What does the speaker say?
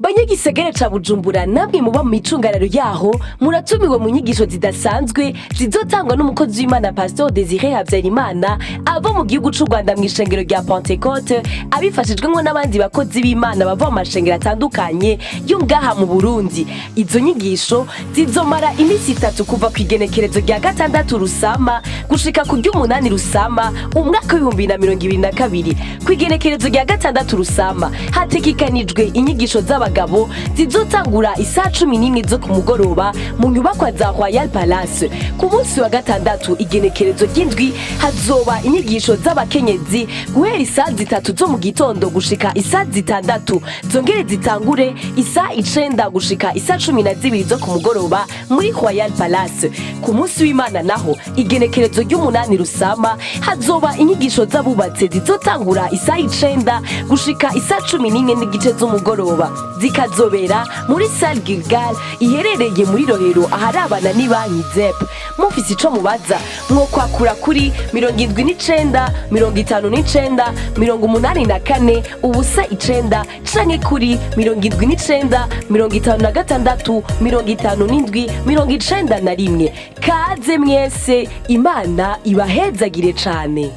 Banyagisagara ca Bujumbura, namwe muba mu micungararo yaho, muratumiwe mu nyigisho zidasanzwe zizotangwa n'umukozi w'Imana Pastor Desire Habyarimana ava mu gihugu c'u Rwanda, mu ishengero rya Pentecôte, abifashijwemwo n'abandi bakozi b'Imana bava mu mashengero atandukanye yo ngaha mu Burundi. Izo nyigisho zizomara iminsi 3, kuva ku igenekerezo rya 6 Rusama gushika ku ry'umunani Rusama umwaka w'2022. Ku igenekerezo rya 6 Rusama hategekanijwe inyigisho z'abagabo zizotangura isaha 11 zo ku mugoroba mu nyubakwa za Royal Palace. Ku munsi wa gatandatu, igenekerezo ry'indwi, hazoba inyigisho z'abakenyezi guhera isaha 3 zo mu gitondo gushika isaha 6, zongere zitangure isaha 9 gushika isaha 12 zo ku mugoroba muri Royal Palace. Ku munsi w'Imana naho, igenekerezo ry'umunani Rusama, hazoba inyigisho z'abubatse zizotangura isaha 9 gushika isaha 11 n'igice z'umugoroba, zikazobera muri salle Gilgal iherereye muri Rohero, aharabana n'ibanki ZEP. Mufise ico mubaza, mwokwakura kuri 79 59 84 0 9, canke kuri 79 56 57 91. Kaze mwese, Imana ibahezagire cane.